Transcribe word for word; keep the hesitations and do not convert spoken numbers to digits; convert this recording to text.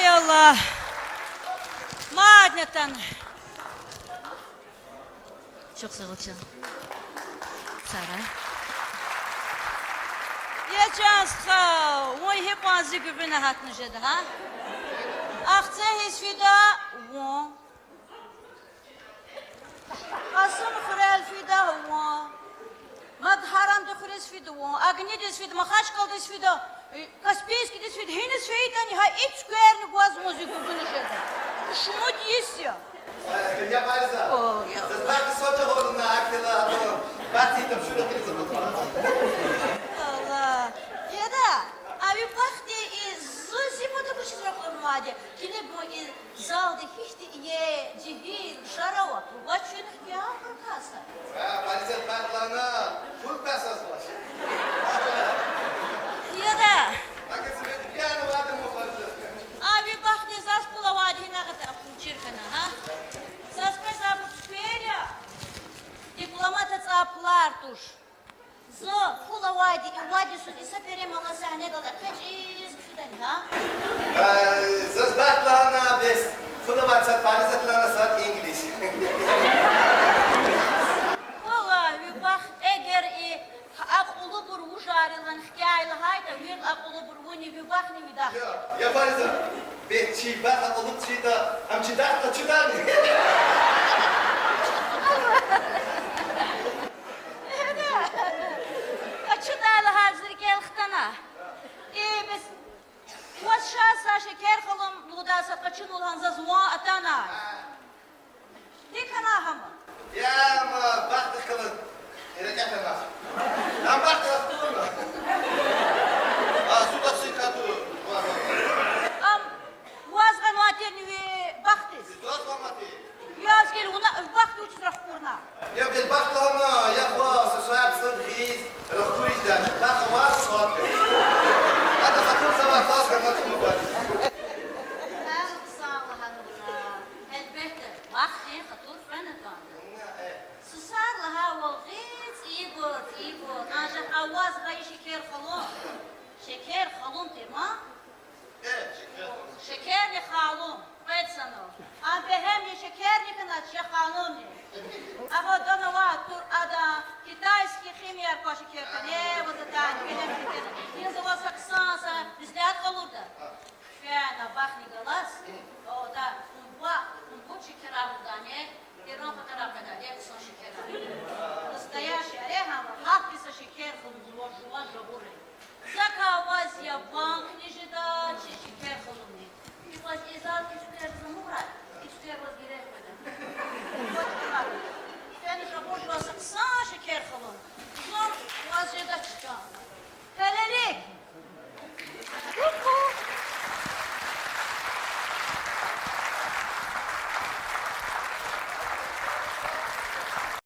Аллагь. Мадни атана. Чухсагъул, чан. Сара. Я чан стха, вун гьикьван зи гуьгъуьна гьатна жеда, гьа? Ахцегьиз фида вун. Кьасумхуьрел фида вун. Мад-Гьарамдин хуьруьз фида вун. Агнидиз фида, Махачкъаладиз фида, Каспийскдиз фида, гьиниз фейитӀани, гьа и цуькверни гваз вун зи гуьгъуьна жеда. Шумуд йис я. О, я. Аллагь. Яда, а ви бахтни и зун зи патав кучиз ракъурнавайди. Килиг вун и залди гьихьтин иер, жегьил, шарав ава. Ваз чуьнуьхъ кӀелзавай кас я. Яда. А ви бахтни заз пул авайди гьинагъатӀа чир хьана, гьа? Заз къвезвайбур цуьквер я. Дипломат ацӀай пулар туш. Зун пул авайди, и вад йисуз и са перемалай сегьнедал экъечӀиз кхьидани, гьа? Заз бахт лагьана бес, пул авайди сад паризат лагьана, сад инглис. Валлагь, ви бахт, эгер и акьуллубур вужарилан хкяй лагьайтӀа, вил акьуллубур вуни, ви бахтни ви дахди. Я, я Фариза, бес чи бахт акьуллу чида, ам чи дахда чудани? Къачудай лагьай зи рикӀел хтана. И бес, ваз шаз са Шекер халун лугьудай сад къачунва лагьана заз ван атана. ГьикӀ хьана гьам? Я, ам бахтдихъ галаз рекье хьана. Ам бахтдихъ галаз. А, суда сикату. Ам ваз гъанвай тирни ви бахтдиз? Заз гъанвай тир. Я зигел, вуна бахт вучиз рахкурна? Я бес бахт лагьана, я хва, са саят сад гъиз рахкуризда, бахт ваз сад. Ада хатур завай хаз гана туму бахт. Гьар хъсан лагьанва. Гьелбетда, бахтдин хатур фена кӀанда. Сусар лагьайвал гъиз цӀийибур, цӀийибур, анжах а ваз гъайи Шекер халун. Шекер халун тир ман? Шекерни халун, къвед санал. Ам бегьемни Шекерни хьанач, я халунни. Агъа, дана ва тур ада, китайский химияр квай Шекер хьана, ваз атайди бегьем Шекер. Ин за ваз хъсан са меслят къалурда. Хъфена бахтни галаз, ода, унба, унбур Шекерар лугьудани, Иран патарай къведай, хъсан Шекерар. Настоящий, аре гьама, гьахьтин са Шекер хьун, жува, жува жагъур я. Закай ваз